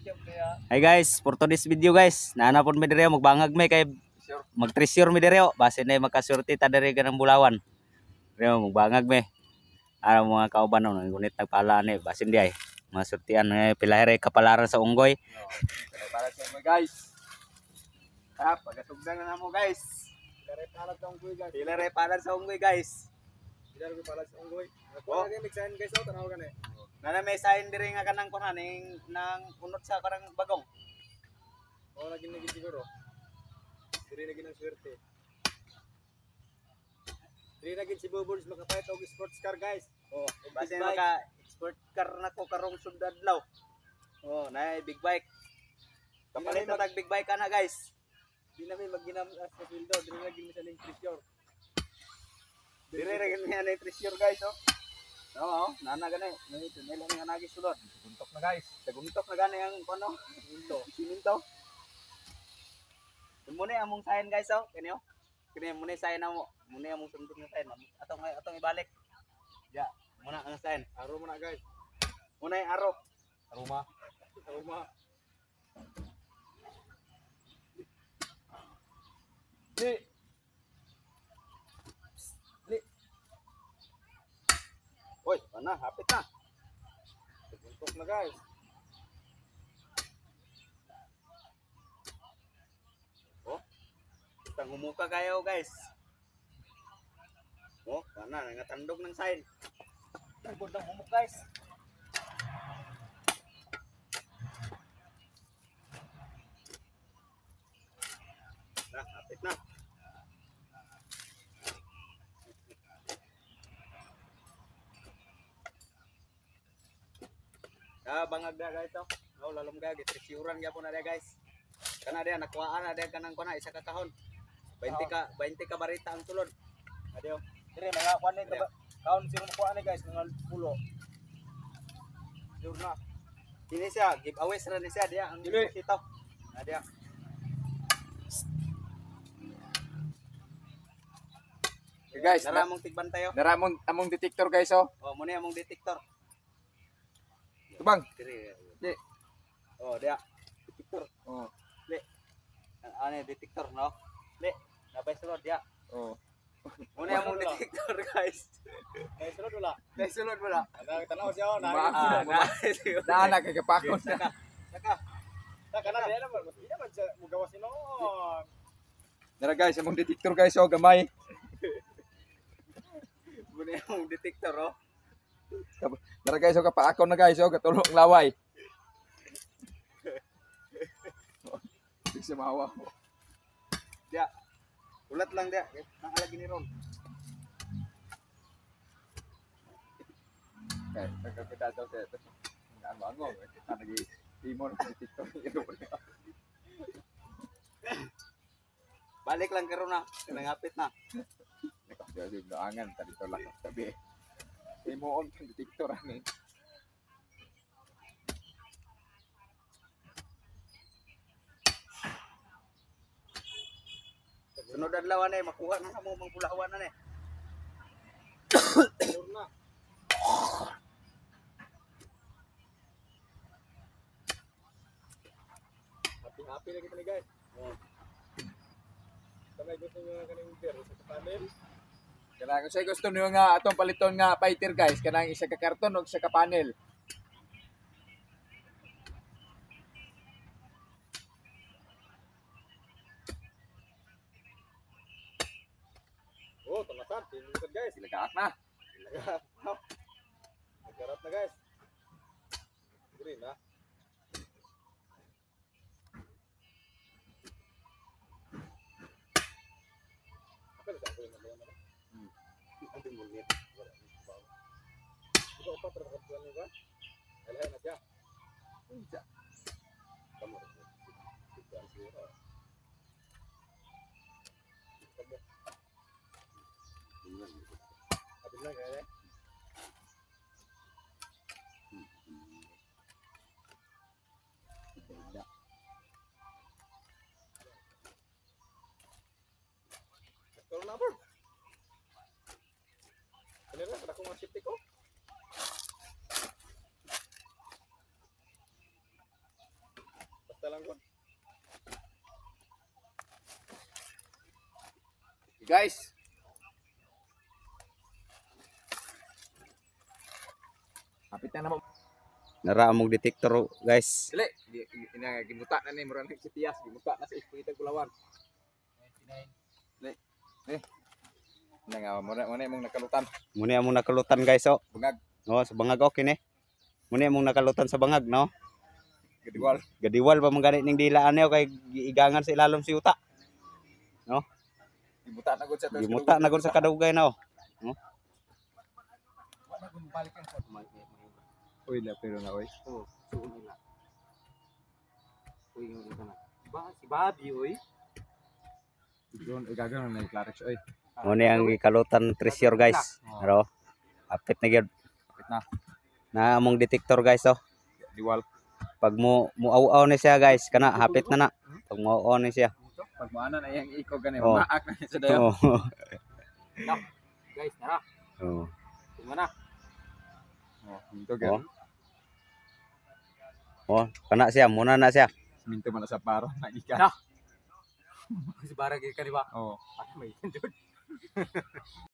Hi guys, for today's video guys, naana pod mi diri, magbangag mi kay mag-treasure mi diri, base na makaswerte ta diri ganang Bulawan. Diri magbangag mi. Ara mga kauban no, ngunit nagpala ni basin di ay masurtian eh, pila kapalaran sa unggoy. Para sa unggoy guys. Ha, pagatugdan na namo guys. Pila palad sa unggoy guys. Pila re palad sa unggoy guys. Pila re palad sa unggoy. Oh. Wala sign guys, oh, tanaw gani. Nana may sign diri nga kanang kuan ning nang unot sa karang bagong. Oh, lagi nagi siguro. Diri lagi ng swerte. Diri lagi si Bubbles makapayat og sports car guys. Oh, base maka sport car na ko karong sundadlaw. Oh, na big bike. Kapalit na tag big bike ana guys. Di na may magginam sa sweldo, diri lagi mi sa ning treasure. Diri ra gani ani treasure guys oh. Oo, nana gani, nay tunela ni anagi sulod. Guntok na guys. Taguntok na gani ang kuno, Gunto. Siminto. Muna among sign guys oh, kini oh. Kini muna sign amo, muna among sundot nga sign. Atong atong ibalik. Ya, muna ang sign. Aro mo na guys. Muna yung aro. Aroma. Aroma. Li. Li. Oy, ana, hapit na. Taguntok na guys. Oh. Kitang humuka kayo guys. Oh, ana, nangatandog ng sign. Tagod ng humuk guys. Na, hapit na. Ah, bangag na guys oh. Oh, lalom ga gitresyuran gyapon na dia guys. Kana dia nakuhaan na dia kanang kuna isa ka kahon. 20 ka 20 ka barita ang sulod. Adyo. Dire mga kuan ni kaon siguro makuha ni guys mga pulo. Sure na. Kini siya giveaway ra ni siya diya ang Dili. deposito. Adyo. Okay, guys, Nara mong tigban tayo. Naramon among detector guys oh. Oh, muna among detector. Tubang. Dire. Di. Oh, diya. Detector. Oh. Li. Ano yung detector no? Li. Nabay sulod diya. Oh. Muna among detector guys. Kay sulod wala. Kay sulod wala. Tanaw siya oh. Ah, na. Naana kay kapakon na. Saka. Saka. Saka na diya naman. Mas di naman siya mugawas ni noon. Nara guys, among detector guys oh gamay. Muna among detector oh. Nara guys oh kapaakon na guys oh katulong laway. Di siya mahawa. Diya. Ulat lang diya. Nang alagi ni Ron. Okay, nagkakita daw siya. Ang ango, kita nagi timon ng detector. Balik lang karon na. Nangapit na. Siya naangan tadi tolak tabi. Timoon ang detector ani. Sunod adlaw na makuha na sa mo mga bulawan na ni. Sure na. Happy happy lagi tani guys. Oh. Kamay gusto niyo nga kaning beer sa panel. Kanang unsay gusto niyo nga atong paliton nga fighter guys, kanang isa ka karton ug isa ka panel. Oh, tamasan, tinutod guys. Silagaak na. Silagaak. Nagkarat na guys. Green na. Apa sa ako yung naman? Ang munit. Ikaw pa pero kaptuan niyo ba? Alhay na siya. Unsa? Kamu. Ikaw siguro. Kamu. Apil lang kaya. Tol na bro. Ano na, kada kong safety ko. lang ko. Guys. Hapit na naman. Nara among detector, guys. Dili, ina gimuta na ni murag si Tias, gimuta na sa Espiritu Kulawan. 99. Dili. Eh. Na nga mo na imong nakalutan. Muna among nakalutan, guys, oh. Bungag. No, sa bangag, okay ni. Muna among nakalutan sa bangag, no. Gadiwal. Gadiwal pa man gani ning dila ani kay giigangan sa ilalom si uta. Gimuta na gud sa Gimuta na gud sa kadugay na, oh. Wala gud balik ang sa. Uy, la pero na oy. Oh, suon nila. Uy, yung na. Ba, si Bobby, uy. Igron igaganon na yung Clarix oy. Muna ang gikalutan treasure, guys. Aro. Apit na gyud. Apit na. Na among detector, guys, oh. Diwal. Pag mo muaw-aw ni siya, guys, kana hapit na na. Pag muaw-aw ni siya. Pag moana na iyang iko gani, Oh. maak na sa dayon. Oo. Guys, nara. Oh. Tingnan na. Oh, minto gyud. Oh, kana siya, muna na siya. Minto man na sa para na gikan. Na. Si Barag ka, di ba? Oh. Ano may dude?